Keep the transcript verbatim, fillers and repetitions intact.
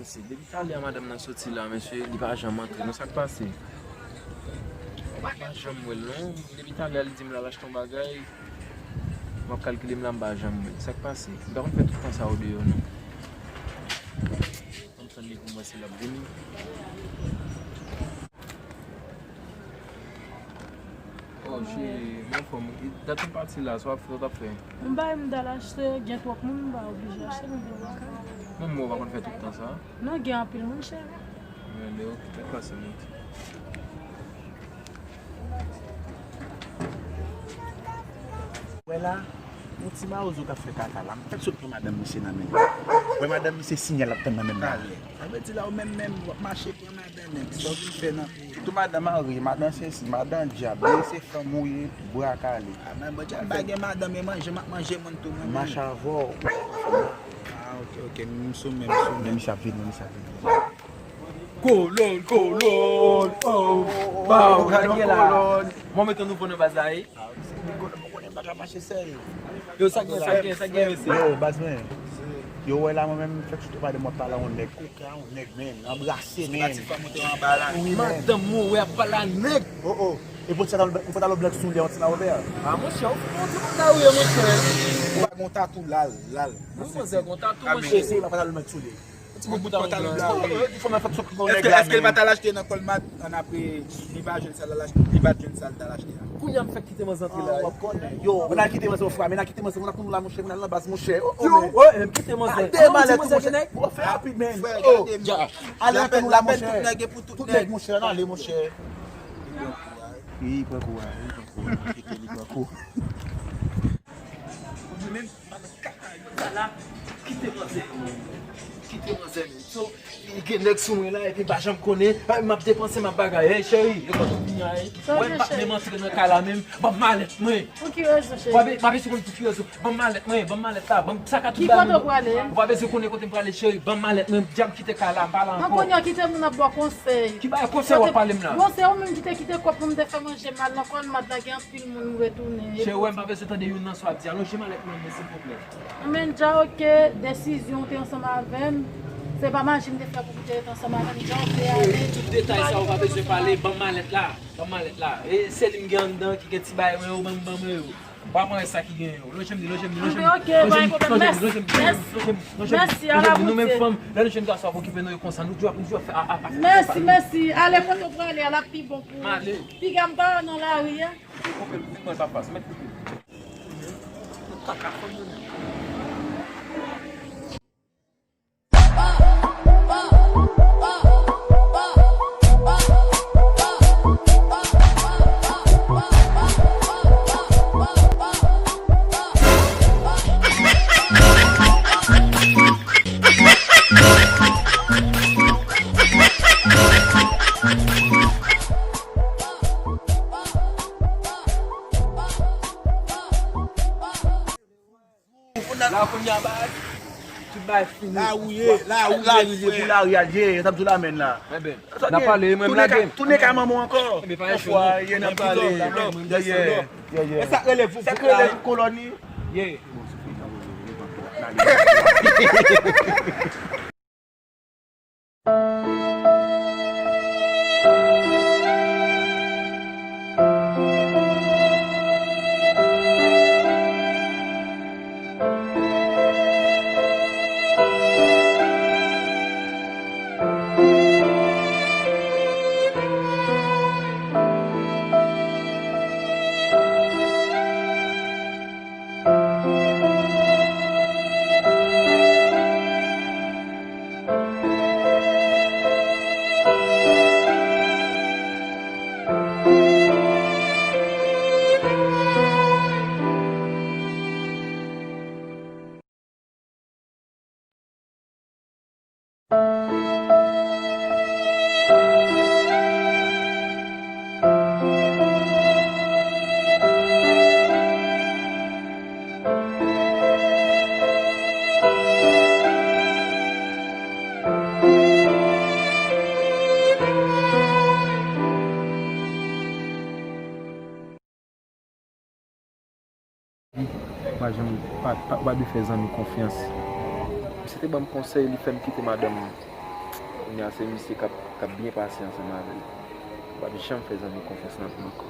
Se depi talè a madanm nan soti la, mesye, li pa janm antre. Non, sa k pase? M pa janm wè l, non. Depi talè a, li di m l al achte yon bagay. M ap kalkile m la, m pa janm wè l. Sa k pase? Li pa konn fè tout tan sa yo deyò, non. Ann tann li pou m wè si l ap vini. Oh, cheri, m anfòm. Dat ou pati la, sa w ap fè, w t ap fè? M bay m dal achte, gen twòp moun, m pa oblije achte, m vin lakay. Menm mwen, w pa konn fè tout tan sa? Non, gen anpil moun, cheri. Mwen, men, ok, fè pase, monte. Wè la, yon ti mawozo k ap fè kaka la. M fèk sot pran madanm misye nan men l. Wè madanm misye sinyal l ap tann nan men l la. Sa vle di la, ou menm menm, w ap mache pran madan nèg, sa w vin fè nan peyi? Tou madan marye, madan sesi, madan dyab, li se fanm ou ye, bra kale. A, men bon, dyab pa gen madan, men manje, m ap manje moun tou, mwen menm. Mache avè w. A, ok, ok, m sou men, m sou men. Men misye ap vini, misye ap vini. Kolòn, kolòn, oh, ba, oh, gade yon kolòn. Mwen met yon nouvo nan baz la, wi. Mwen konnen m pa ka mache sèl. Yo, sa gen, sa gen, sa gen, mesye. Yo, baz mwen. Yo, wè la, mwen menm, fèk sou pale, mwen pale a yon nèg. Koka, yon nèg, men, anbrase, men. Se pa ti fanm ou te anba la. Wi, men. Madanm mwen, wè, ap pale a nèg. Oh, oh. E pou sa, ou pa t al blòk sou li, yon ti mawobè. A, monchè, ou fou, ou di moun la, wi, monchè. Ou pa gon tatou, lal, lal. Wi, monchè, gon tatou, monchè. Eseye, pa t al met sou li. Ti bout pantalon blan, wi. Èske, èske l pa t al achte nan Colmart, ann apre, li pa jwenn sa l al achte, li pa t jwenn sa l t al achte a? Kounye a m fèk kite manzè antre la, wi. W ap konnen. Yo, w al kite manzè, frè, men al kite manzè, moun ap nou la, monchè, moun al nan baz, monchè. Oh, oh, men. Yo, oh, m kite manzè. Gade malèt ou, monchè. Bon, fè rapid, men. Frè, gade, m di, ale antre nou la, monchè. Tout nèg, tout nèg, monchè, ann ale, monchè. Li pran kou a, li pran kou a, li pran kou a. Ou di menm, madan kaka, yo sa la, kite manzè, kite manzè, men. So, gen nèg sou mwen la, epi m pa janm konnen, a, m ap depanse, m ap bagay. Hey, cheri, e kote w vini a, hey? Wè, m pa t menm antre nan kay la menm, ban m malèt mwen. Pou ki rezon, cheri? Wè, m ap eseye konn pou ki rezon. Ban m malèt mwen, ban m malèt la, ban m sak a tout bagay mwen. Ki kote w prale? Ou pa bezwen konnen kote m prale, cheri. Ban m malèt mwen, m di a m kite kay la, m pa la ankò. An kounye a, kite moun ap ba w konsèy. Ki bagay konsèy w ap pale m la? Bon, se ou menm ki te kite kòb pou m te fè manje m al nan Colmart la, gen anpil moun m retounen. Cheri, wè, m pa bezwen tande youn nan sa w ap di. Alonje malèt mwen, silvouplè. Anben, dja ok, desizyon w te ansanm avè m. Se pa maji m te fè pou w te ret ansanm avè m, dja ok, ale. Tout detay sa yo pa bezwen pale, ban m malèt la. Ban m malèt la. E sèl m gen anndan ki gen ti bagay mwen yo, ban m, ban mwen yo. Ba mwen sa ki gen yo. Lonje m li, lonje m li, lonje m li. Anben, ok, pa gen pwoblèm. Mèsi. Mèsi, ala nou menm fanm, lè nou jèn gason ap okipe nou yo konsa, nou dwe, nou dwe fè a, a, a. Mèsi, mèsi. Ale kote w prale a, l ap pi bon pou ou. Piga m pa nan lari a. Koupe l, vin mwen pa fas, mèt koupe l. Kaka fanm yo menm. La kounye a, baz, tout bagay fini. La ou ye, la ou ye, frè. Lari li ye pou lari a l ye, yo t ap di w la menm la. Enben, n a pale, mwen m lage. Tounen kay manman w ankò. Enben, pa yon fwa, ye n ap pale. Yeah, yeah. E sa k rele vouvouk la. Sa k rele kolòn li. Yeah. Pa janm, pa, pa, pa dwe fè zanmi konfyans. Misye te ban m konsèy, li fè m kite madanm mwen. Kounye a se misye k ap, k ap byen pase ansanm avè l. Ou p ap janm fè zanmi konfyans nan vi ankò.